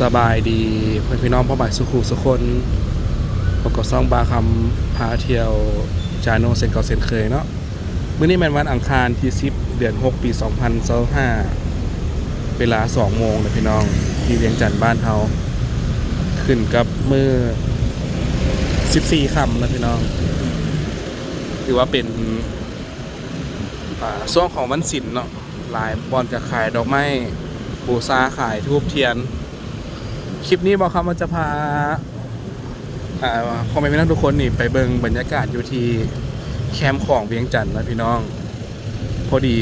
ສະບາຍດີພໍ່ແມ່ພີ່ນ້ອງເປົ້າໝາຍສູ່ຄູ່ສູ່ຄົນ, ພົບກັບຊ່ອງບ່າວຄຳພາທ່ຽວ Channel ເຊັ່ນເກົ່າເຊັ່ນເຄີຍເນາະ. ມື້ນີ້ແມ່ນວັນອັງຄານທີສິບ ເດືອນຫົກ ປີສອງພັນຊາວຫ້າ ເວລາສອງໂມງນະພີ່ນ້ອງ, ທີ່ວຽງຈັນບ້ານເຮົາ ຂຶ້ນກັບມື້ສິບສີ່ຄ່ຳນະພີ່ນ້ອງ, ຖືວ່າເປັນ ອ່າ ຊ່ວງຂອງວັນສິນເນາະ, ຫຼາຍບ່ອນກະຂາຍດອກໄມ້ບູຊາ ຂາຍທູບທຽນ. ຄລິບນີ້ບ່າວຄຳວ່າຈະພາ ອ່າ ພໍ່ແມ່ພີ່ນ້ອງທຸກຄົນນີ້ໄປເບິ່ງບັນຍາກາດຢູ່ທີ່ແຄມຂອງວຽງຈັນນະພີ່ນ້ອງ. ພໍດີ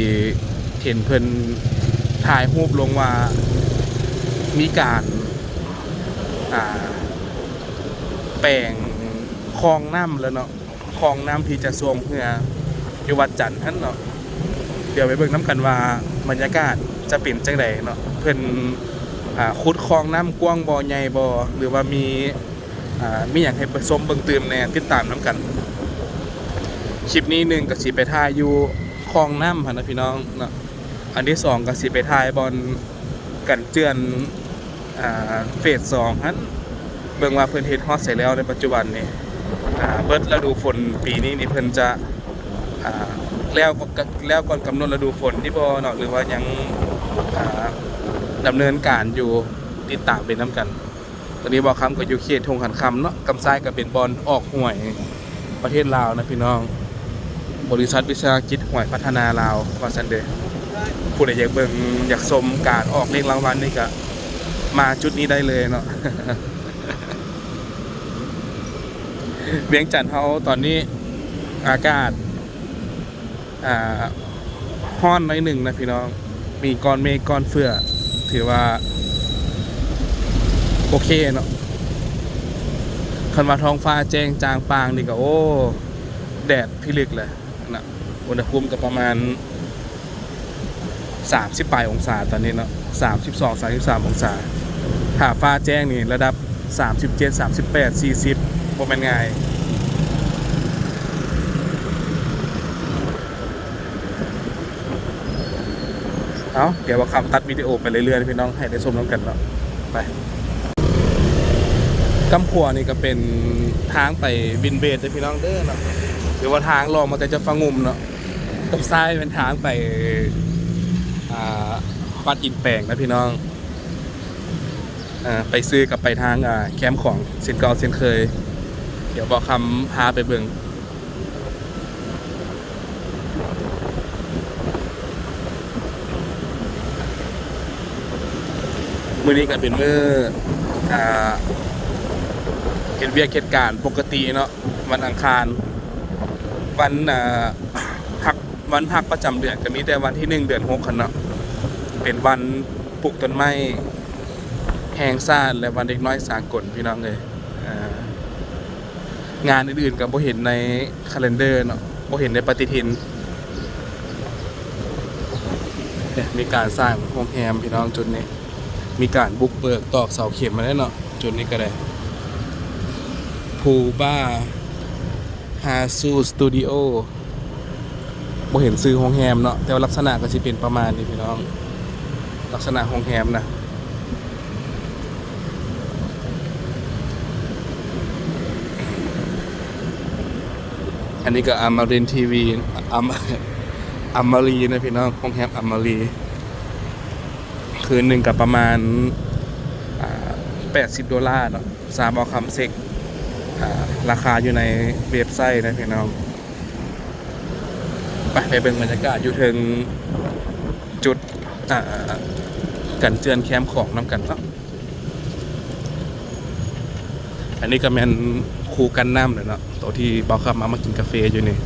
ເຫັນເພິ່ນຖ່າຍຮູບລົງວ່າມີການ ອ່າ ແປງຄອງນ້ຳແລ້ວເນາະ. ຄອງນ້ຳທີ່ຈະຊ່ວງເຮືອຢູ່ວັດຈັນຫັ້ນເນາະ. ດຽວໄປເບິ່ງນຳກັນວ່າບັນຍາກາດຈະເປັນຈັ່ງໃດເນາະ, ເພິ່ນ ອ່າ ຂຸດຄອງນ້ຳກວ້າງບໍ່ ໃຫຍ່ບໍ່ ຫຼືວ່າມີ ອ່າ ມີຫຍັງໃຫ້ໄປຊົມເບິ່ງຕື່ມແດ່, ຕິດຕາມນຳກັນ. ຄລິບນີ້ໜຶ່ງກໍຊິໄປຖ່າຍຢູ່ຄອງນ້ຳຫັ້ນນະພີ່ນ້ອງເນາະ, ອັນທີສອງກໍຊິໄປຖ່າຍບ່ອນກັນເຈື່ອນ ອ່າ ເຟສສອງຫັ້ນ, ເບິ່ງວ່າເພິ່ນເຮັດຮອດໃສແລ້ວໃນປັດຈຸບັນນີ້. ອ່າ ເບິດລະດູຝົນປີນີ້ນີ້ເພິ່ນຈະ ອ່າ ແລ້ວກໍ ແລ້ວກ່ອນກຳນົດລະດູຝົນນີ້ບໍ່ເນາະ ຫຼືວ່າຍັງ ອ່າ ດຳເນີນການຢູ່, ຕິດຕາມໄປນຳກັນ. ຕອນນີ້ບ່າວຄຳກໍຢູ່ເຂດທົ່ງຂັນຄຳເນາະ, ກຳຊ້າຍກໍເປັນບ່ອນອອກຫວຍປະເທດລາວນະພີ່ນ້ອງ, ບໍລິສັດວິສາຫະກິດຫວຍພັດທະນາລາວວ່າຊັ້ນເດ. ຜູ້ໃດຢາກເບິ່ງຢາກຊົມການອອກເລກລາງວັນນີ້ກະມາຈຸດນີ້ໄດ້ເລີຍເນາະ. ວຽງຈັນເຮົາຕອນນີ້ອາກາດ ອ່າ ຮ້ອນໜ້ອຍໜຶ່ງນະພີ່ນ້ອງ, ມີກ້ອນເມກກ້ອນເຟືອກ ຖືວ່າໂອເຄເນາະ. ຄັນວ່າທ້ອງຟ້າແຈ້ງຈາງປ່າງນີ້ກໍ ໂອ້ ແດດພິລຶກແຫຼະນະ. ອຸນຫະພູມກໍປະມານສາມສິບປາຍອົງສາຕອນນີ້ເນາະ, ສາມສິບສອງ ສາມສິບສາມອົງສາ. ຖ້າຟ້າແຈ້ງນີ້ລະດັບ ສາມສິບເຈັດ ສາມສິບແປດ ສີ່ສິບ ບໍ່ແມ່ນງ່າຍ. ເອົາ ດຽວບ່າວຄຳຕັດວິດີໂອໄປເລື້ອຍໆ ໃຫ້ພີ່ນ້ອງໃຫ້ໄດ້ຊົມນຳກັນເນາະ. ໄປ ກ້ຳຂວານີ້ກໍເປັນທາງໄປວິນເບດເດີພີ່ນ້ອງເດີເນາະ, ຫຼືວ່າທາງລອງມາແຕ່ເຈົ້າຟ້າງຸ່ມເນາະ. ກ້ຳຊ້າຍແມ່ນທາງໄປ ອ່າ ວັດອິນແປງນະພີ່ນ້ອງ. ອ່າ ໄປຊື່ກັບໄປທາງ ອ່າ ແຄມຂອງເຊັ່ນເກົ່າເຊັ່ນເຄີຍ. ດຽວບ່າວຄຳພາໄປເບິ່ງ. ມື້ນີ້ກໍເປັນມື້ ອ່າ ເຮັດວຽກເຮັດການປົກກະຕິເນາະ, ວັນອັງຄານ. ວັນ ອ່າ ພັກ ວັນພັກປະຈຳເດືອນກໍມີແຕ່ວັນທີໜຶ່ງ ເດືອນຫົກຫັ້ນເນາະ, ເປັນວັນ ປູກຕົ້ນໄມ້ແຫ່ງຊາດ ແລະ ວັນເດັກນ້ອຍສາກົນ ພີ່ນ້ອງເອີຍ. ອ່າ ງານອື່ນໆກໍບໍ່ເຫັນໃນຄາເລັນເດີເນາະ, ບໍ່ເຫັນໃນປະຕິທິນ. ເອີ ມີການສ້າງໂຮງແຮມ ພີ່ນ້ອງ, ຈຸດນີ້ມີການບຸກເບີກຕອກເສົາເຂັມມາແລ້ວເນາະ. ຈຸດນີ້ກໍໄດ້ ພູບາ ຮາຊູ ສະຕູດິໂອ. ບໍ່ເຫັນຊື່ໂຮງແຮມເນາະ, ແຕ່ວ່າລັກສະນະກໍຊິເປັນປະມານນີ້ພີ່ນ້ອງ, ລັກສະນະໂຮງແຮມນະ. ອັນນີ້ກໍອະມະຣິນທີວີ ອະມະ ອະມະຣີນະພີ່ນ້ອງ, ໂຮງແຮມອະມະຣີ. ຄືນໜຶ່ງກໍປະມານ ອ່າ ແປດສິບໂດລາເນາະ. ຊາວບ່າວຄຳເຊັກ ອ່າ ລາຄາຢູ່ໃນເວັບໄຊນະພີ່ນ້ອງ. ໄປ ໄປເບິ່ງບັນຍາກາດຢູ່ເທິງຈຸດ ອ່າ ກັນເຈື່ອນແຄມຂອງນຳກັນເນາະ. ອັນນີ້ກໍແມ່ນຄູກັນນ້ຳແຫຼະເນາະ, ໂຕທີ່ບ່າວຄຳມາ ມາກິນກາເຟຢູ່ນີ້.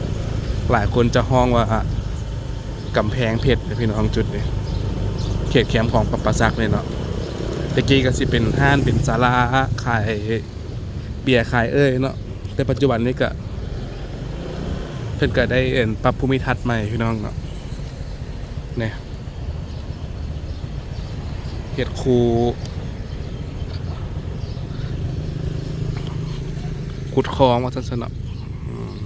ຫຼາຍຄົນຈະຮ້ອງວ່າກຳແພງເພັດນະພີ່ນ້ອງ, ຈຸດນີ້ ເຂດແຄມຂອງປະປາສັກນີ້ເນາະ. ແຕ່ກີ້ກໍຊິເປັນຮ້ານເປັນສາລາຂາຍ ເບຍຂາຍເອີ່ຍເນາະ, ແຕ່ປັດຈຸບັນນີ້ກະ ເພິ່ນກະໄດ້ ເອີ້ນ ປັບພູມິທັດໃໝ່ພີ່ນ້ອງເນາະ. ນີ້ ເຮັດຄູ ຂຸດຄອງວ່າຊັ້ນຊະເນາະ. ອືມ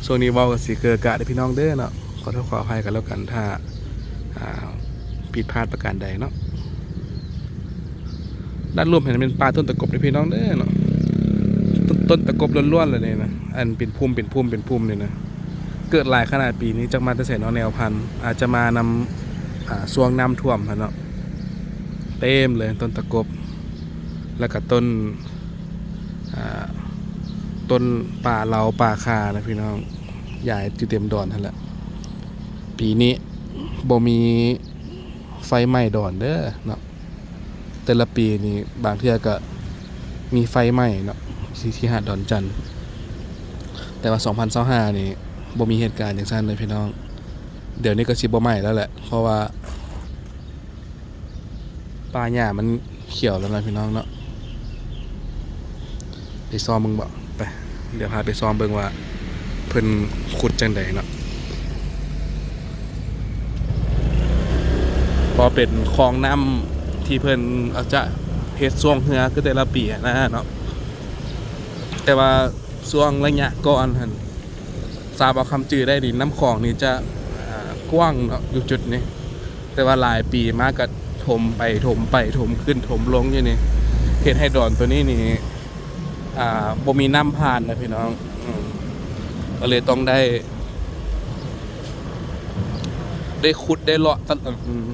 ຊ່ວງນີ້ເວົ້າກໍຊິເກີກະເດີພີ່ນ້ອງເດີເນາະ, ຂໍໂທດຂໍອະໄພກັນແລ້ວກັນ ຖ້າ ອ່າ ຜິດພາດປະການໃດເນາະ. ຕັດລວມໃຫ້ແມ່ນປ່າຕົ້ນຕະກົບເດີພີ່ນ້ອງເດີເນາະ. ຕົ້ນ ຕົ້ນຕະກົບລ້ວນໆເລີຍນີ້ນະ ອັນເປັນພຸ່ມ ເປັນພຸ່ມ ເປັນພຸ່ມນີ້ນະ. ເກີດຫຼາຍຂະໜາດປີນີ້ ຈັກມາແຕ່ໃສເນາະ ແນວພັນ ອາດຈະມານຳ ອ່າ ຊ່ວງນ້ຳຖ້ວມຫັ້ນເນາະ. ເຕັມເລີຍຕົ້ນຕະກົບ ແລ້ວກະຕົ້ນ ອ່າ ຕົ້ນປ່າເລົາປ່າຂ່ານະພີ່ນ້ອງ ຢາຍຢູ່ເຕັມດອນຫັ້ນແຫຼະ. ປີນີ້ບໍ່ມີໄຟໄໝ້ດອນເດີເນາະ. ແຕ່ລະປີນີ້ບາງເທື່ອກະມີໄຟໄໝ້ເນາະ ທີ່ ທີ່ຫາດດອນຈັນ. ແຕ່ວ່າສອງພັນຊາວຫ້ານີ້ບໍ່ມີເຫດການຈັ່ງຊັ້ນເລີຍພີ່ນ້ອງ. ດຽວນີ້ກະຊິບໍ່ໄໝ້ແລ້ວແຫຼະ ເພາະວ່າປ່າຫຍ້າມັນຂຽວແລ້ວນະພີ່ນ້ອງເນາະ. ໄປຊອມເບິ່ງບໍ? ໄປ ດຽວພາໄປຊອມເບິ່ງວ່າເພິ່ນຂຸດຈັ່ງໃດເນາະ. ເພາະເປັນຄອງນ້ຳທີ່ເພິ່ນອາດຈະເຮັດຊ່ວງເຮືອຄືແຕ່ລະປີຫັ້ນນະເນາະ. ແຕ່ວ່າຊ່ວງໄລຍະກ່ອນຫັ້ນ ຊາວເຜົ່າຄຳຈື່ໄດ້ນີ້ ນ້ຳຂອງນີ້ຈະ ອ່າ ກວ້າງເນາະ ຢູ່ຈຸດນີ້ ແຕ່ວ່າຫຼາຍປີມາກະຖົມໄປຖົມໄປ ຖົມຂຶ້ນຖົມລົງຢູ່ນີ້ ເຮັດໃຫ້ດອນໂຕນີ້ນີ້ ອ່າ ບໍ່ມີນ້ຳຜ່ານນະພີ່ນ້ອງ. ອືມ ກະເລີຍຕ້ອງໄດ້ ໄດ້ຂຸດໄດ້ເລາະ ອືມ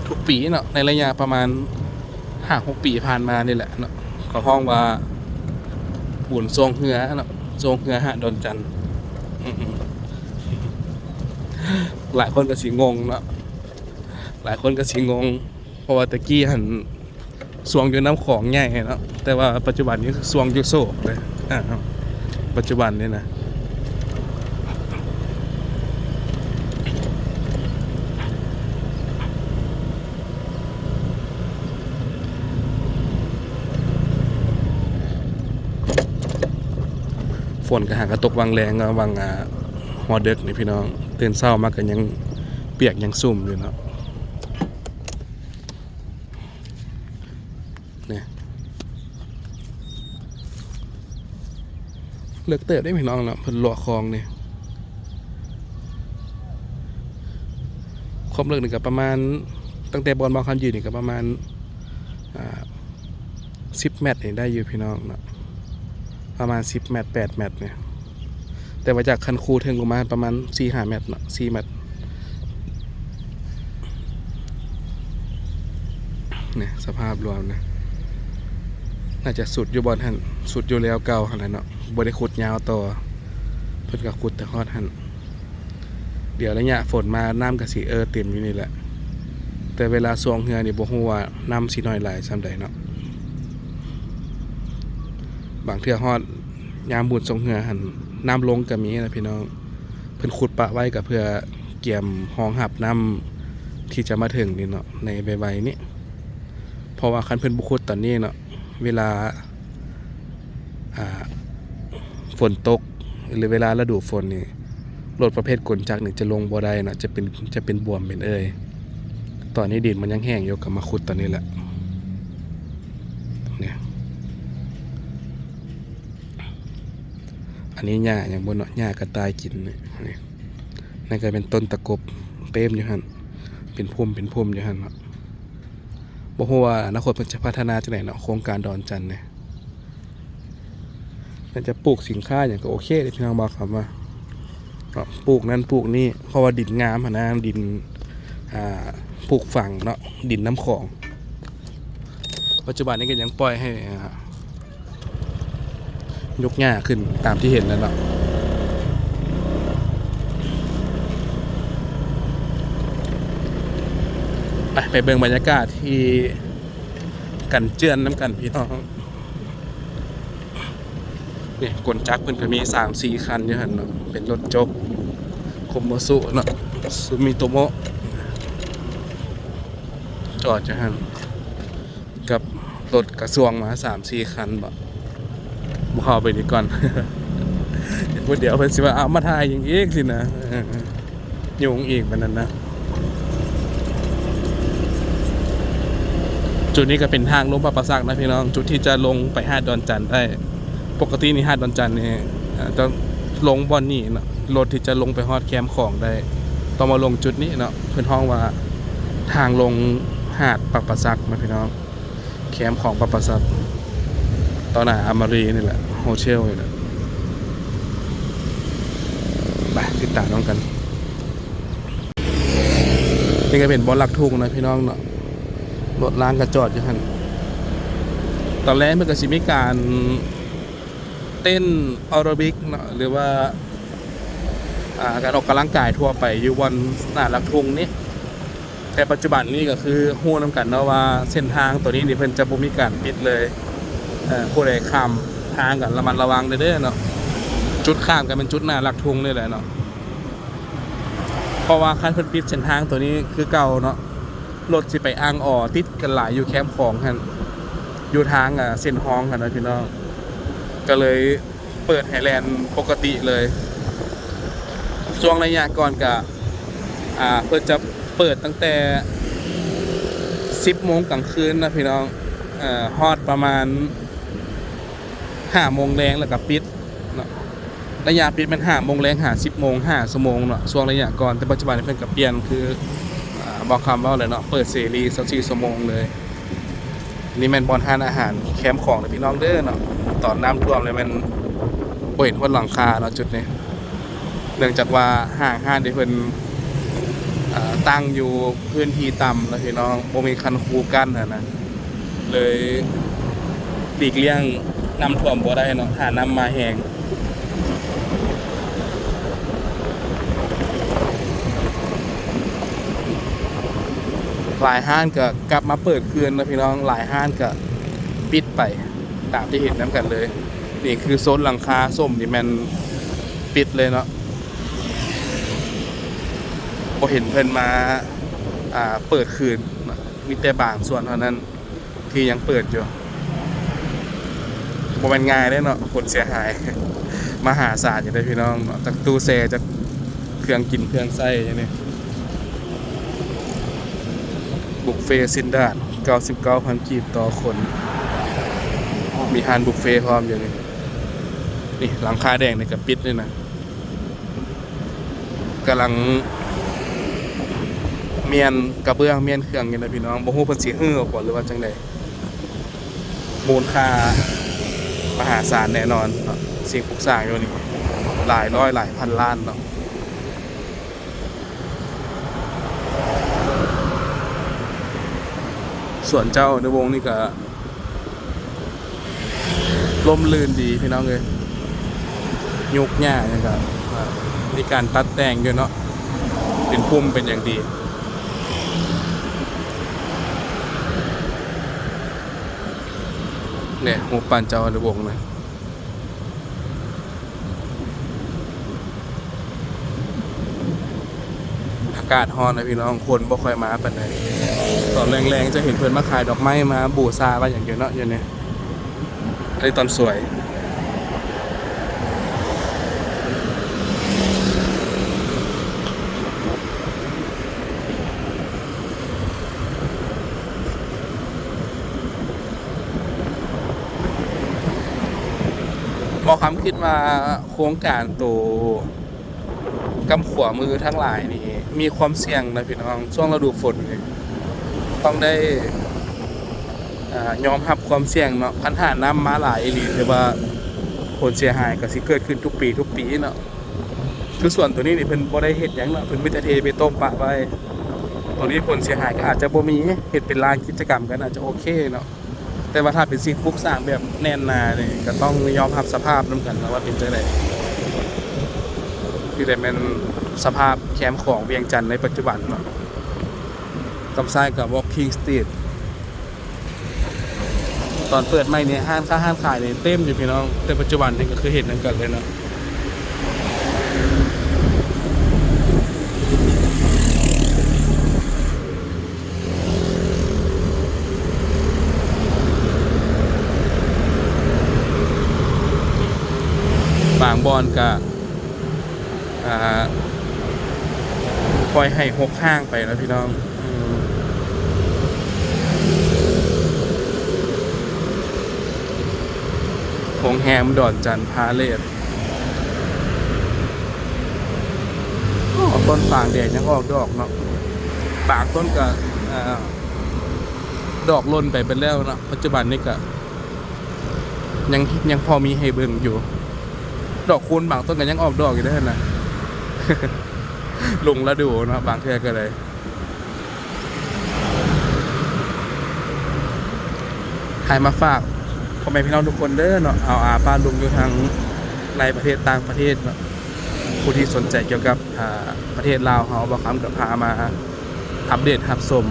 ທຸກປີເນາະ ໃນໄລຍະປະມານຫ້າຫົກປີຜ່ານມານີ້ແຫຼະເນາະ. ເຂົາຮ້ອງວ່າບຸນຊ່ວງເຮືອເນາະ ຊ່ວງເຮືອຫາດດອນຈັນ. ອືມ ຫຼາຍຄົນກະຊິງົງເນາະ ຫຼາຍຄົນກະຊິງົງ ເພາະວ່າແຕ່ກີ້ຫັ້ນ ຊ່ວງຢູ່ນ້ຳຂອງໃຫຍ່ເນາະ ແຕ່ວ່າປັດຈຸບັນນີ້ຊ່ວງຢູ່ໂຊກເລີຍ ອ່າ ປັດຈຸບັນນີ້ນະ. ຝົນກະຫາກະຕົກຫວ່າງແລງ ຫວ່າງ ອ່າ ຮອດດຶກນີ້ພີ່ນ້ອງ ຕື່ນເຊົ້າມາກະຍັງປຽກຍັງຊຸ່ມຢູ່ເນາະ. ນີ້ ເລິກເຕີບເດ້ພີ່ນ້ອງເນາະ ເພິ່ນເລາະຄອງນີ້. ຄວາມເລິກນີ້ກະປະມານ ຕັ້ງແຕ່ບ່ອນບ່າວຄຳຢືນນີ້ກະປະມານ ອ່າ ສິບແມັດນີ້ໄດ້ຢູ່ພີ່ນ້ອງເນາະ ປະມານສິບແມັດ ແປດແມັດນີ້. ແຕ່ວ່າຈາກຄັນຄູເທິງລົງມາປະມານສີ່ຫ້າແມັດເນາະ ສີ່ແມັດ. ນີ້ສະພາບລວມນະ ໜ້າຈະສຸດຢູ່ບ່ອນຫັ້ນ ສຸດຢູ່ແລວເກົ່າຫັ້ນແຫຼະເນາະ ບໍ່ໄດ້ຂຸດຍາວຕໍ່ ເພິ່ນກະຂຸດແຕ່ຮອດຫັ້ນ. ດຽວໄລຍະຝົນມາ ນ້ຳກະຊິເອີ່ເຕັມຢູ່ນີ້ແຫຼະ ແຕ່ເວລາຊ່ວງເຮືອນີ້ບໍ່ຮູ້ວ່ານ້ຳຊິໜ້ອຍຫຼາຍສ່ຳໃດເນາະ. ບາງເທື່ອຮອດຍາມບຸນຊ່ວງເຮືອຫັ້ນ ນ້ຳລົງກະມີນະພີ່ນ້ອງ. ເພິ່ນຂຸດປະໄວ້ກະເພື່ອກຽມຮອງຮັບນ້ຳທີ່ຈະມາເຖິງນີ້ເນາະ ໃນໄວໆນີ້. ເພາະວ່າຄັນເພິ່ນບໍ່ຂຸດຕອນນີ້ເນາະ ເວລາ ອ່າ ຝົນຕົກ ຫຼືເວລາລະດູຝົນນີ້ ລົດປະເພດກົນຈັກນີ້ຈະລົງບໍ່ໄດ້ເນາະ ຈະເປັນ ຈະເປັນບວມເປັນເອີ່ຍ. ຕອນນີ້ດິນມັນຍັງແຫ້ງຢູ່ ກະມາຂຸດຕອນນີ້ແຫຼະ ນີ້. ອັນນີ້ຫຍ້າຫຍັງບໍ່ເນາະ ຫຍ້າກະຕ່າຍກິນນີ້. ນີ້ ນັ້ນກະເປັນຕົ້ນຕະກົບ ເຕັມຢູ່ຫັ້ນ ເປັນພຸ່ມເປັນພຸ່ມຢູ່ຫັ້ນເນາະ. ບໍ່ຮູ້ວ່າອະນາຄົດເພິ່ນຈະພັດທະນາຈັ່ງໃດເນາະ ໂຄງການດອນຈັນນີ້. ໜ້າຈະປູກສິນຄ້າຫຍັງກະໂອເຄເດພີ່ນ້ອງ ບອກຄຳວ່າ ເນາະ ປູກນັ້ນປູກນີ້ ເພາະວ່າດິນງາມຫັ້ນນະ ດິນ ອ່າ ປູກຝັງເນາະ ດິນນ້ຳຂອງ. ປັດຈຸບັນນີ້ກະຍັງປ່ອຍໃຫ້ ອ່າ ຍົກຫຍ້າຂຶ້ນຕາມທີ່ເຫັນນັ້ນເນາະ. ໄປ ໄປເບິ່ງບັນຍາກາດທີ່ກັນເຈື່ອນນຳກັນພີ່ນ້ອງ. ນີ້ ກົນຈັກເພິ່ນກະມີສາມສີ່ຄັນຢູ່ຫັ້ນເນາະ ເປັນລົດຈົກ ໂຄໂມສຸເນາະ ຊູມິໂຕໂມະ ຈອດຢູ່ຫັ້ນ ກັບລົດກະຊວງມາສາມສີ່ຄັນບໍ ບໍ່ເຂົ້າໄປນີ້ກ່ອນ ດຽວເພິ່ນຊິວ່າ ເອົາມາຖ່າຍຫຍັງອີກ ຊີ້ນະ. ເອີ ຫຍຸ້ງອີກບາດນັ້ນນະ. ຈຸດນີ້ກະເປັນທາງລົງປາປາສັກນະພີ່ນ້ອງ ຈຸດທີ່ຈະລົງໄປຫາດດອນຈັນໄດ້. ປົກກະຕິນີ້ຫາດດອນຈັນນີ້ ເອີ ຈະລົງບ່ອນນີ້ເນາະ ລົດທີ່ຈະລົງໄປຮອດແຄມຂອງໄດ້ ຕ້ອງມາລົງຈຸດນີ້ເນາະ. ເພິ່ນຮ້ອງວ່າທາງລົງຫາດປາປາສັກນະພີ່ນ້ອງ. ແຄມຂອງປະປາສັກ ຕໍ່ໜ້າອາມາຣີນີ້ແຫຼະ ໂຮເທວນີ້ແຫຼະ. ໄປຕິດຕາມນຳກັນ. ນີ້ກໍເປັນບ່ອນລັກທຸງນະພີ່ນ້ອງເນາະ, ລົດລາງກໍຈອດຢູ່ຫັ້ນ. ຕອນແລກເພິ່ນກໍຊິມີການເຕັ້ນແອໂຣບິກເນາະ ຫຼືວ່າ ອ່າ ການອອກກຳລັງກາຍທົ່ວໄປຢູ່ບ່ອນໜ້າລັກທຸງນີ້. ແຕ່ປັດຈຸບັນນີ້ກໍຄືຮູ້ນຳກັນເນາະວ່າ ເສັ້ນທາງໂຕນີ້ນີ້ເພິ່ນຈະບໍ່ມີການປິດເລີຍ. ເອີ ຜູ້ໃດຂ້າມທາງກໍລະມັດລະວັງເດີເນາະ, ຈຸດຂ້າມກໍແມ່ນຈຸດໜ້າລັກທຸງນີ້ແຫຼະເນາະ. ເພາະວ່າຄັນເພິ່ນປິດເສັ້ນທາງໂຕນີ້ຄືເກົ່າເນາະ, ລົດຊິໄປອ່າງອໍຕິດກັນຫຼາຍຢູ່ແຄມຂອງຫັ້ນ, ຢູ່ທາງ ອ່າ ເສັ້ນຮອງຫັ້ນນະພີ່ນ້ອງ, ກໍເລີຍ ເປີດໃຫ້ແລ່ນປົກກະຕິເລີຍ. ຊ່ວງໄລຍະກ່ອນກະ ອ່າ ເພິ່ນຈະເປີດຕັ້ງແຕ່ສິບໂມງກາງຄືນນະພີ່ນ້ອງ, ເອີ ຮອດປະມານຫ້າໂມງແລງແລ້ວກະປິດເນາະ. ໄລຍະປິດແມ່ນຫ້າໂມງແລງຫາສິບໂມງ, ຫ້າຊົ່ວໂມງເນາະ ຊ່ວງໄລຍະກ່ອນ. ແຕ່ປັດຈຸບັນນີ້ເພິ່ນກະປ່ຽນ ຄື ອ່າ ບ່າວຄຳເວົ້າແຫຼະເນາະ, ເປີດເສລີຊາວສີ່ຊົ່ວໂມງເລີຍ. ນີ້ແມ່ນບ່ອນຮ້ານອາຫານແຄມຂອງເດີພີ່ນ້ອງເດີເນາະ. ຕອນນ້ຳຖ້ວມແລ້ວແມ່ນບໍ່ເຫັນຮອດຫຼັງຄາເນາະຈຸດນີ້, ເນື່ອງຈາກວ່າຫ້າງຮ້ານທີ່ເພິ່ນ ເອີ ຕັ້ງຢູ່ພື້ນທີ່ຕ່ຳເນາະພີ່ນ້ອງ, ບໍ່ມີຄັນຄູກັ້ນຫັ້ນນະ, ເລີຍຫຼີກລ່ຽງນ້ຳຖ້ວມບໍ່ໄດ້ເນາະ ຖ້ານ້ຳມາແຮງ. ຫຼາຍຮ້ານກໍກັບມາເປີດຄືນນະພີ່ນ້ອງ, ຫຼາຍຮ້ານກໍປິດໄປຕາມທີ່ເຫັນນຳກັນເລີຍ. ນີ້ຄືໂຊນຫຼັງຄາສົ້ມນີ້ແມ່ນປິດເລີຍເນາະ, ບໍ່ເຫັນເພິ່ນມາ ອ່າ ເປີດຄືນເນາະ, ມີແຕ່ບາງສ່ວນເທົ່ານັ້ນ ທີ່ຍັງເປີດຢູ່. ບໍ່ແມ່ນງ່າຍເດ້ເນາະ, ຜົນເສຍຫາຍມະຫາສານຢູ່ເດ້ພີ່ນ້ອງເນາະ, ຈັກຕູ້ແຊ່ ຈັກເຄື່ອງກິນເຄື່ອງໃຊ້ຢູ່ນີ້. ບຸບເຟຊິນດາດ ເກົ້າສິບເກົ້າພັນກີບຕໍ່ຄົນ, ມີຮ້ານບຸບເຟພ້ອມຢູ່ນີ້. ນີ້ຫຼັງຄາແດງນີ້ກໍປິດເລີຍນະ. ກຳລັງມ້ຽນກະເບື້ອງ ມ້ຽນເຄື່ອງຢູ່ນະພີ່ນ້ອງ, ບໍ່ຮູ້ເພິ່ນຊິຮື້ອອກບໍ່ ຫຼືວ່າຈັ່ງໃດ. ມູນຄ່າມະຫາສານແນ່ນອນເນາະ, ສິ່ງປຸກສ້າງຢູ່ນີ້ຫຼາຍຮ້ອຍຫຼາຍພັນລ້ານເນາະ. ສວນເຈົ້າໃນວົງນີ້ກະ ຮົ່ມລື່ນດີພີ່ນ້ອງເອີຍ, ຫຍ້າຫຍ້າຫຍັງກະມີການຕັດແຕ່ງຢູ່ເນາະ, ເປັນປຸ່ມເປັນຫຍັງດີ. ແນ່ ຮູບປັ້ນເຈົ້າອະນຸວົງນະ. ອາກາດຮ້ອນນະພີ່ນ້ອງ, ຄົນບໍ່ຄ່ອຍມາປານໃດ. ຕອນແລງໆ ຈະເຫັນເພິ່ນມາຂາຍດອກໄມ້ ມາບູຊາ ມາຫຍັງຢູ່ເນາະ ຢູ່ນີ້. ອັນນີ້ຕອນສວຍ. ໝໍຄຳຄິດວ່າໂຄງການໂຕກ້ຳຂວາມືທັງຫຼາຍນີ້ມີຄວາມສ່ຽງນະພີ່ນ້ອງ, ຊ່ວງລະດູຝົນນີ້ຕ້ອງໄດ້ ອ່າ ຍອມຮັບຄວາມສ່ຽງເນາະ. ຄັນຖ້ານ້ຳມາຫຼາຍອີ່ຫຼີ ຖືວ່າຜົນເສຍຫາຍກໍຊິເກີດຂຶ້ນທຸກປີ ທຸກປີເນາະ. ຄືສວນໂຕນີ້ນີ້ເພິ່ນບໍ່ໄດ້ເຮັດຫຍັງເນາະ, ເພິ່ນມີແຕ່ເທເບຕົງປະໄວ້. ໂຕນີ້ຜົນເສຍຫາຍກໍອາດຈະບໍ່ມີ, ເຮັດເປັນລານກິດຈະກຳກໍອາດຈະໂອເຄເນາະ, ແຕ່ວ່າຖ້າເປັນສິ່ງປຸກສ້າງແບບແໜ້ນໜານີ້ ກໍຕ້ອງຍອມຮັບສະພາບນຳກັນວ່າເປັນຈັ່ງໃດ. ນີ້ແຫຼະແມ່ນສະພາບແຄມຂອງວຽງຈັນໃນປັດຈຸບັນເນາະ. ຕອນຊ້າຍກໍ Walking Street. ຕອນເປີດໃໝ່ນີ້ ຮ້ານຄ້າຮ້ານຂາຍນີ້ເຕັມຢູ່ພີ່ນ້ອງ, ແຕ່ປັດຈຸບັນນີ້ກໍຄືເຫັນນຳກັນເລີຍເນາະ. ບາງບ່ອນກະ ອ່າ ປ່ອຍໃຫ້ຮົກຮ້າງໄປນະພີ່ນ້ອງ. ອືມ ໂຮງແຮມດອນຈັນພາເລດ. ໂອ້ ຕົ້ນຝາງແດດຍັງອອກດອກເນາະ, ບາງຕົ້ນກະ ອ່າ ດອກຫຼົ່ນໄປເບິດແລ້ວເນາະ. ປັດຈຸບັນນີ້ກະຍັງ ຍັງພໍມີໃຫ້ເບິ່ງຢູ່. ດອກຄູນບາງຕົ້ນກະຍັງອອກດອກຢູ່ເດ້ຫັ້ນນະ. ຫຼົງລະດູເນາະ ບາງເທື່ອກະໄດ້. ຖ່າຍມາຝາກພໍ່ແມ່ພີ່ນ້ອງທຸກຄົນເດີເນາະ, ອາວອາປ້າລຸງຢູ່ທາງໃນປະເທດຕ່າງປະເທດເນາະ. ຜູ້ທີ່ສົນໃຈກ່ຽວກັບ ອາ ປະເທດລາວເຮົາ ບ່າວຄຳກະພາມາອັບເດດຮັບຊົມ.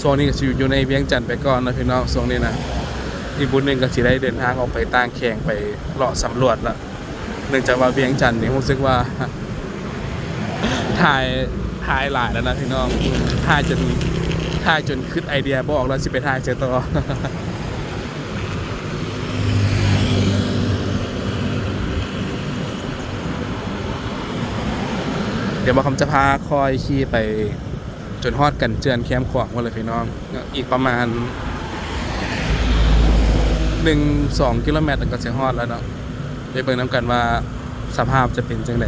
ຊ່ວງນີ້ກະຊິຢູ່ໃນວຽງຈັນໄປກ່ອນເນາະພີ່ນ້ອງ ຊ່ວງນີ້ນະ. ອີກບຸນໜຶ່ງກະຊິໄດ້ເດີນທາງອອກໄປຕ່າງແຂວງ ໄປເລາະສຳຫຼວດລະ. ເນື່ອງຈາກວ່າວຽງຈັນນີ້ຮູ້ສຶກວ່າຖ່າຍ ຖ່າຍຫຼາຍແລ້ວນະພີ່ນ້ອງ. ຖ່າຍຈົນ ຖ່າຍຈົນຄິດໄອເດຍບໍ່ອອກແລ້ວຊິໄປຖ່າຍໃສຕໍ່. ດຽວບ່າວຄຳຈະພາຂ້ອຍຂີ່ໄປ ຈົນຮອດກັນເຈື່ອນແຄມຂອງພຸ້ນແຫຼະພີ່ນ້ອງ. ອີກປະມານ ໜຶ່ງສອງກິໂລແມັດກະຊິຮອດແລ້ວເນາະ. ໄປເບິ່ງນຳກັນວ່າສະພາບຈະເປັນຈັ່ງໃດ,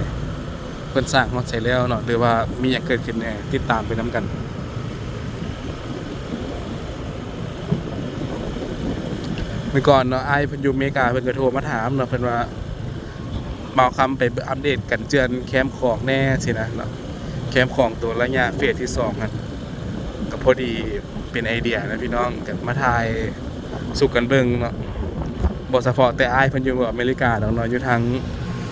ເພິ່ນສ້າງຮອດໃສແລ້ວເນາະ ຫຼືວ່າມີຫຍັງເກີດຂຶ້ນແດ່, ຕິດຕາມໄປນຳກັນ. ມື້ກ່ອນເນາະ ອ້າຍເພິ່ນຢູ່ເມກາ ເພິ່ນກະໂທມາຖາມເນາະ, ເພິ່ນວ່າ ບ່າວຄຳໄປອັບເດດກັນເຈື່ອນແຄມຂອງແດ່ຊີ້ນະເນາະ. ແຄມຂອງໂຕໄລຍະເຟສທີສອງຫັ້ນ ກະພໍດີເປັນໄອເດຍນະພີ່ນ້ອງ, ກະມາຖ່າຍສູ່ກັນເບິ່ງເນາະ. ບໍ່ສະເພາະແຕ່ອ້າຍເພິ່ນຢູ່ອາເມລິກາດອກເນາະ, ຢູ່ທາງ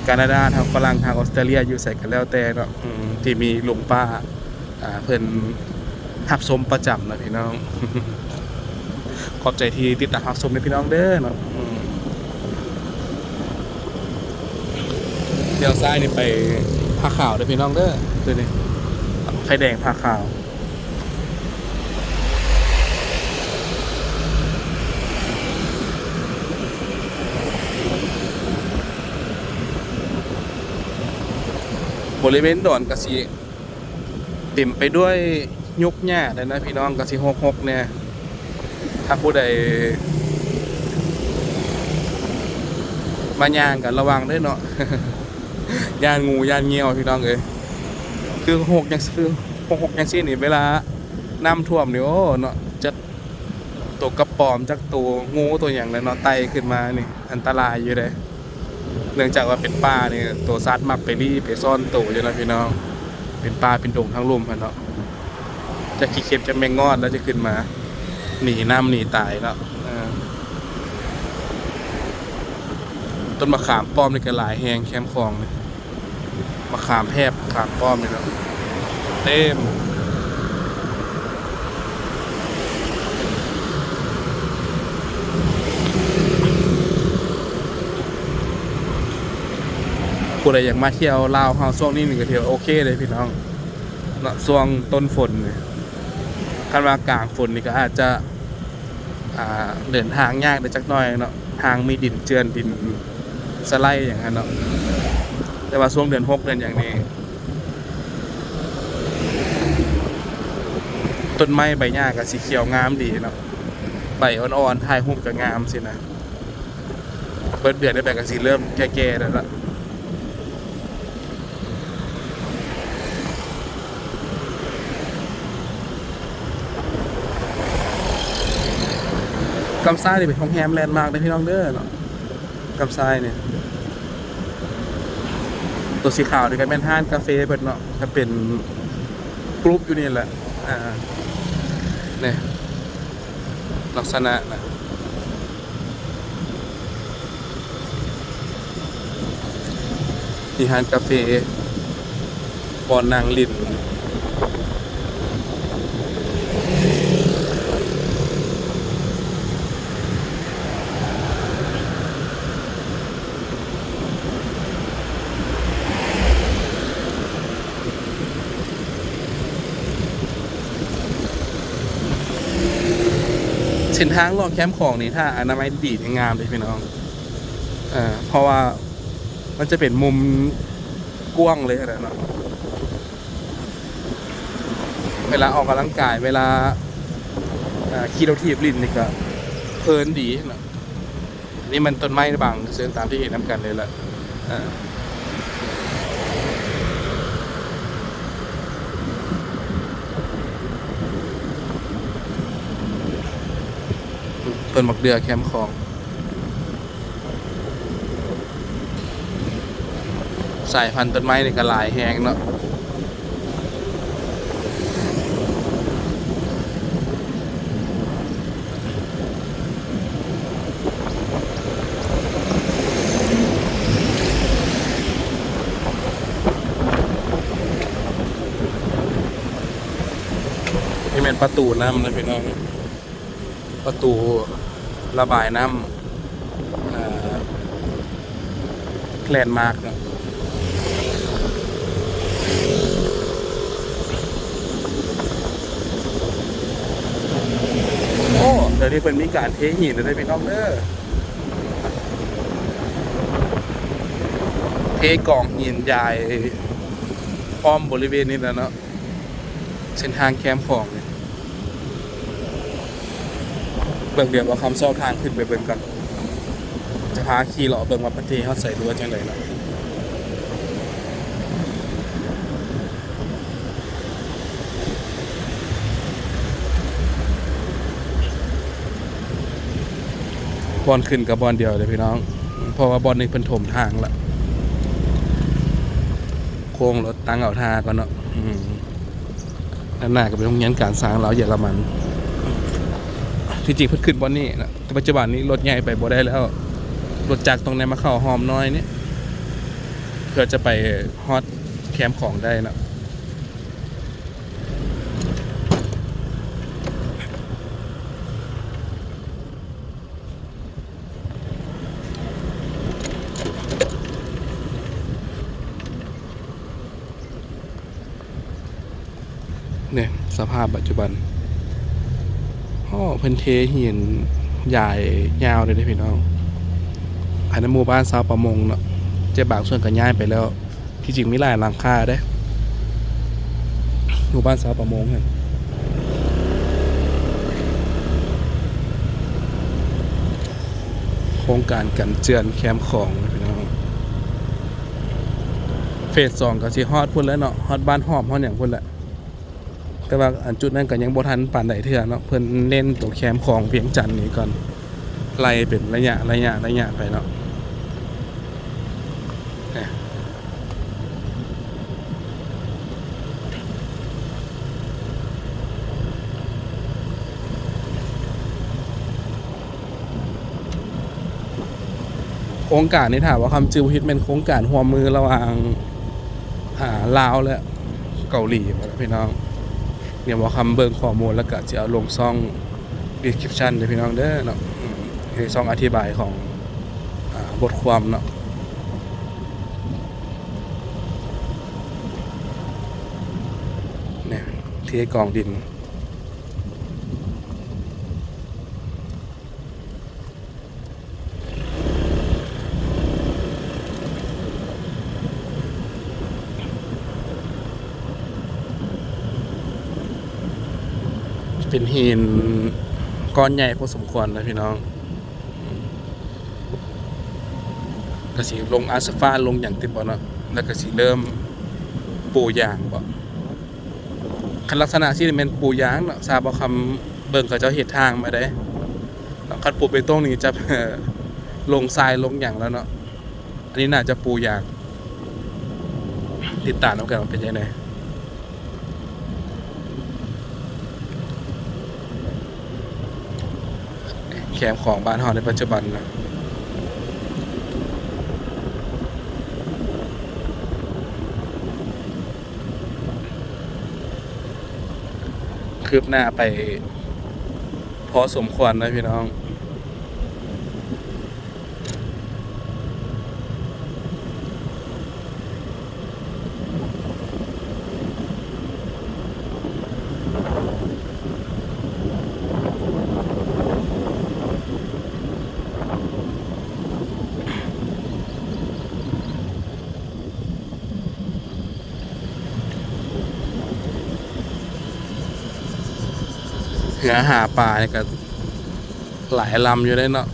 ການາດາ, ທາງຝຣັ່ງ, ທາງອອສເຕຣເລຍ, ຢູ່ໃສກະແລ້ວແຕ່ເນາະ ອືມ ທີ່ມີລຸງປ້າ ອ່າ ເພິ່ນຮັບຊົມປະຈຳນະພີ່ນ້ອງ. ຂອບໃຈທີ່ຕິດຕາມຮັບຊົມເດີພີ່ນ້ອງເດີເນາະ. ອືມ ລ້ຽວຊ້າຍນີ້ໄປຜາຂາວເດີພີ່ນ້ອງເດີ. ໂຕນີ້ໄຟແດງຜາຂາວ. ບໍລິເວນດອນກະຊິ ເຕັມໄປດ້ວຍຫຍ້ງຫຍ້າແດ່ນະພີ່ນ້ອງ, ກະຊິຮົກໆແດ່. ຖ້າຜູ້ໃດມາຍ່າງກະລະວັງເດີເນາະ, ຢ້ານງູຢ້ານງຽວພີ່ນ້ອງເອີຍ. ຄືຮົກຈັ່ງ ຄືຮົກໆຈັ່ງຊີ້ນີ້ ເວລານ້ຳຖ້ວມນີ້ ໂອ້ເນາະ ຈັກໂຕກະປອມ ຈັກໂຕງູໂຕຫຍັງແຫຼະເນາະ ໄຕ່ຂຶ້ນມານີ້ ອັນຕະລາຍຢູ່ເດ້. ເນື່ອງຈາກວ່າເປັນປ່ານີ້ ໂຕສັດມັກໄປລີ້ໄປຊ່ອນໂຕຢູ່ເນາະພີ່ນ້ອງ, ເປັນປ່າເປັນດົງທາງລຸ່ມຫັ້ນເນາະ. ຈັກຂີ້ເຂັບຈັກແມງງອດລະຈະຂຶ້ນມາ ໜີນ້ຳໜີຕາຍເນາະ. ເອີ ຕົ້ນມະຂາມປ້ອມນີ້ກະຫຼາຍແຮງ ແຄມຂອງນີ້ ມະຂາມແພບ ມະຂາມປ້ອມນີ້ເນາະ ເຕັມ. ຜູ້ໃດຢາກມາທ່ຽວລາວເຮົາຊ່ວງນີ້ນີ້ກະຖືວ່າໂອເຄເລີຍພີ່ນ້ອງເນາະ. ຊ່ວງຕົ້ນຝົນນີ້ ຄັນວ່າກາງຝົນນີ້ກະອາດຈະ ອ່າ ເດີນທາງຍາກໄດ້ຈັກໜ້ອຍເນາະ, ທາງມີດິນເຈື່ອນ ດິນສະໄລຫຍັງຫັ້ນເນາະ. ແຕ່ວ່າຊ່ວງເດືອນຫົກເດືອນຫຍັງນີ້ ຕົ້ນໄມ້ໃບຫຍ້າກະຊິຂຽວງາມດີເນາະ, ໃບອ່ອນໆ ຖ່າຍຮູບກະງາມຊີ້ນະ. ເບິດເດືອນນີ້ໄປກະຊິເລີ່ມແກ່ໆແລ້ວລະ. ກຳຊ້າຍນີ້ເປັນໂຮງແຮມແລນມາກເດີພີ່ນ້ອງເດີເນາະ, ກຳຊ້າຍນີ້. ໂຕສີຂາວນີ້ກະແມ່ນຮ້ານກາເຟເພິ່ນເນາະ, ກະເປັນກຣຸບຢູ່ນີ້ແຫຼະ. ອ່າ ນີ້ ລັກສະນະນະ. ມີຮ້ານກາເຟ ບ່ອນນັ່ງຫຼິ້ນ. ເສັ້ນທາງລອດແຄມຂອງນີ້ ຖ້າອະນາໄມດີນີ້ງາມເດ້ພີ່ນ້ອງ, ເພາະວ່າມັນຈະເປັນມຸມກວ້າງເລີຍຫັ້ນແຫຼະເນາະ. ເວລາອອກກຳລັງກາຍ ເວລາ ເອີ ຂີ່ລົດຖີບຫຼິ້ນນີ້ກະເພີນດີເນາະ. ອັນນີ້ມັນຕົ້ນໄມ້ບັງຊື່ໆ ຕາມທີ່ເຫັນນຳກັນນີ້ແຫຼະ. ເອີ ຕົ້ນໝາກເດື່ອແຄມຂອງ ສາຍພັນຕົ້ນໄມ້ນີ້ກໍຫຼາຍແຮງເນາະ. ນີ້ແມ່ນປະຕູນ້ຳນະພີ່ນ້ອງ, ປະຕູລະບາຍນ້ຳ ເອີ ແລນມາກເນາະ. ໂອ້ ດຽວນີ້ເພິ່ນມີການເທຫີນແລ້ວເດີພີ່ນ້ອງເດີ, ເທກອງຫີນຢາຍອ້ອມບໍລິເວນນີ້ແຫຼະເນາະ. ເສັ້ນທາງແຄມຂອງນີ້ ເບິ່ງ ດຽວບ່າວຄຳຊອກທາງຂຶ້ນໄປເບິ່ງກ່ອນ, ຈະພາຂີ່ເລາະເບິ່ງວ່າປະເທດເຮົາໃສ່ລົດຈັ່ງໃດເນາະ. ບ່ອນຂຶ້ນກໍບ່ອນດຽວເດ້ພີ່ນ້ອງ, ເພາະວ່າບ່ອນນີ້ເພິ່ນຖົມທາງລະ. ໂຄ້ງລົດຕັ້ງເອົາທ່າກ່ອນເນາະ. ອືມ ດ້ານໜ້າກໍເປັນໂຮງຮຽນການຊ່າງລາວເຢຍລະມັນ. ທີ່ຈິງເພິ່ນຂຶ້ນບ່ອນນີ້ນະ, ແຕ່ປັດຈຸບັນນີ້ລົດໃຫຍ່ໄປບໍ່ໄດ້ແລ້ວ, ລົດຈັກຕ້ອງໄດ້ມາເຂົ້າຮ່ອມນ້ອຍນີ້ ເພື່ອຈະໄປຮອດແຄມຂອງໄດ້ນະ. ນີ້ສະພາບປັດຈຸບັນ, ໂອ້ ເພິ່ນເທຫີນຢາຍຍາວເລີຍເດ້ພີ່ນ້ອງ. ພາຍໃນໝູ່ບ້ານຊາວປະມົງເນາະ, ແຕ່ບາງສ່ວນກໍຍ້າຍໄປແລ້ວ. ທີ່ຈິງມີຫຼາຍຫຼັງຄາເດ້ ໝູ່ບ້ານຊາວປະມົງຫັ້ນ. ໂຄງການກັນເຈື່ອນແຄມຂອງນະພີ່ນ້ອງ, ເຟສສອງກໍຊິຮອດພຸ້ນແລ້ວເນາະ, ຮອດບ້ານຫອມ ຮອດຫຍັງພຸ້ນແຫຼະ. ແຕ່ວ່າອັນຈຸດນັ້ນກໍຍັງບໍ່ທັນປານໃດເທື່ອເນາະ, ເພິ່ນເນັ້ນໂຕແຄມຂອງວຽງຈັນນີ້ກ່ອນ, ໄລ່ເປັນໄລຍະ ໄລຍະ ໄລຍະໄປເນາະ. ໂຄງການນີ້ ຖ້າວ່າຄຳຈື່ບໍ່ຜິດແມ່ນໂຄງການຮ່ວມມືລະຫວ່າງ ອ່າ ລາວ ແລະ ເກົາຫຼີ ພີ່ນ້ອງ. ດຽວບ່າວຄຳເບິ່ງຂໍ້ມູນ ແລ້ວກະຊິເອົາລົງຊ່ອງ description ເດີພີ່ນ້ອງເດີເນາະ, ອືມ ໃນຊ່ອງອະທິບາຍຂອງ ອ່າ ບົດຄວາມເນາະ. ນີ້ ເທກອງດິນ. ເປັນຫີນກ້ອນໃຫຍ່ພໍສົມຄວນນະພີ່ນ້ອງ. ກະຊິລົງອາສະຟາດ ລົງຫຍັງຕິບໍ່ເນາະ, ແລ້ວກະຊິເລີ່ມປູຢາງບໍ? ຄັນລັກສະນະຊີ້ແມ່ນປູຢາງເນາະ, ຊາວບ່າວຄຳເບິ່ງເຂົາເຈົ້າເຮັດທາງມາເດ້. ຄັນປູເບຕົງນີ້ຈະ ລົງຊາຍລົງຫຍັງແລ້ວເນາະ, ອັນນີ້ໜ້າຈະປູຢາງ. ຕິດຕາມນຳກັນວ່າເປັນຈັ່ງໃດ. ແຄມຂອງບ້ານເຮົາໃນປັດຈຸບັນນະ ຄືບໜ້າໄປພໍສົມຄວນນະພີ່ນ້ອງ. ເຮືອຫາປານີ້ກໍຫຼາຍລຳຢູ່ເດ້ເນາະ.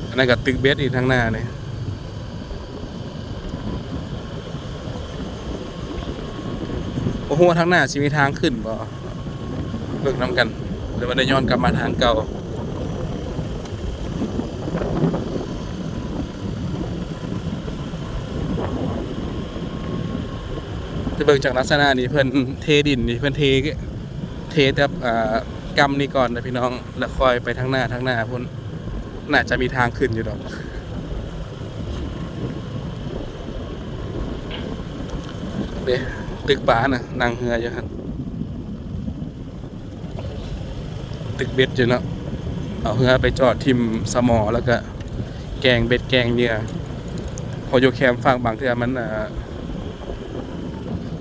ອັນນັ້ນກໍຕຶກເບັດອີກທາງໜ້ານີ້. ບໍ່ຮູ້ວ່າທາງໜ້າຊິມີທາງຂຶ້ນບໍ່? ເບິ່ງນຳກັນ ຫຼືວ່າໄດ້ຍ້ອນກັບມາທາງເກົ່າ. ຈະເບິ່ງຈາກລັກສະນະນີ້ ເພິ່ນເທດິນນີ້ ເພິ່ນເທ ເທແຕ່ ອ່າ ກ້ຳນີ້ກ່ອນນະພີ່ນ້ອງ ແລ້ວຄ່ອຍໄປທາງໜ້າ ທາງໜ້າພຸ້ນ ໜ້າຈະມີທາງຂຶ້ນຢູ່ດອກ. ເດ້ ຕຶກປານະ ນັ່ງເຮືອຢູ່ຫັ້ນ. ຕຶກເບັດຢູ່ເນາະ ເອົາເຮືອໄປຈອດຖິ້ມສະໝໍ ແລ້ວກະແກ່ງເບັດແກ່ງເຫຍື່ອ ເພາະຢູ່ແຄມຝັ່ງບາງເທື່ອມັນ ເອີ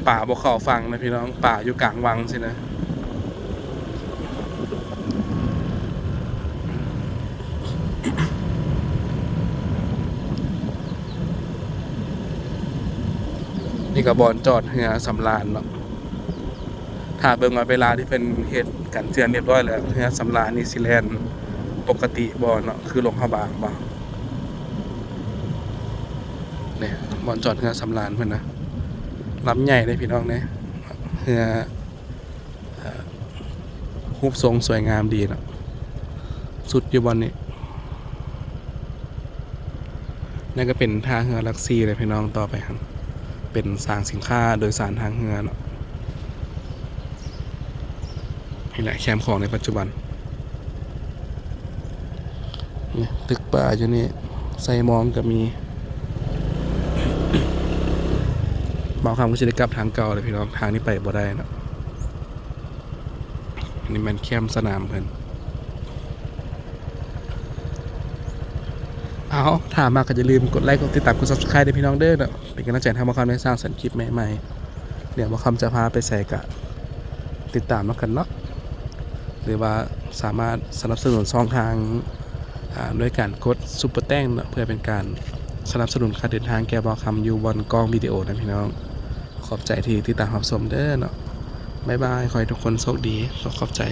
ປາບໍ່ເຂົ້າຝັ່ງນະພີ່ນ້ອງ ປາຢູ່ກາງວັງຊີ້ນະ. ນີ້ກະບ່ອນຈອດເຮືອສຳລານເນາະ. ຖ້າເບິ່ງວ່າເວລາທີ່ເພິ່ນເຮັດກັນເຈື່ອນຮຽບຮ້ອຍແລ້ວ ເຮືອສຳລານນີ້ຊິແລ່ນປົກກະຕິບໍ່ເນາະ ຄືຫຼວງພະບາງບໍ່. ນີ້ບ່ອນຈອດເຮືອສຳລານເພິ່ນນະ ລຳໃຫຍ່ເດ້ພີ່ນ້ອງເດ້ ເຮືອ ເອີ ຮູບຊົງສວຍງາມດີເນາະ ສຸດຢູ່ບ່ອນນີ້. ນັ້ນກະເປັນທ່າເຮືອຫຼັກສີ່ເລີຍພີ່ນ້ອງ ຕໍ່ໄປຫັ້ນເປັນສາງສິນຄ້າໂດຍສານທາງເຮືອເນາະ. ນີ້ແຫຼະແຄມຂອງໃນປັດຈຸບັນ ນີ້ຕຶກປາຢູ່ນີ້ ໄຊມອງກະມີ. ບ່າວຄຳກະຊິໄດ້ກັບທາງເກົ່າແລ້ວພີ່ນ້ອງ ທາງນີ້ໄປບໍ່ໄດ້ເນາະ. ອັນນີ້ແມ່ນແຄມສະໜາມເພິ່ນ. ເອົາ ຖ້າມັກກະຢ່າລືມກົດໄລ ກົດຕິດຕາມ ກົດ Subscribe ເດີພີ່ນ້ອງເດີເນາະ ເປັນກຳລັງໃຈໃຫ້ບ່າວຄຳໄດ້ສ້າງສັນຄລິບໃໝ່ໆ. ດຽວບ່າວຄຳຈະພາໄປໃສກະຕິດຕາມນຳກັນເນາະ ຫຼືວ່າສາມາດສະໜັບສະໜູນຊ່ອງທາງ ອາ ດ້ວຍການກົດຊຸບເປີແຕັງເນາະ ເພື່ອເປັນການສະໜັບສະໜູນຄ່າເດີນທາງແກ່ບ່າວຄຳຢູ່ບ່ອນກ້ອງວິດີໂອນະພີ່ນ້ອງ. ຂອບໃຈທີ່ຕິດຕາມຮັບຊົມເດີເນາະ. ບາຍບາຍ ຂໍໃຫ້ທຸກຄົນໂຊກດີ ຂອບໃຈ.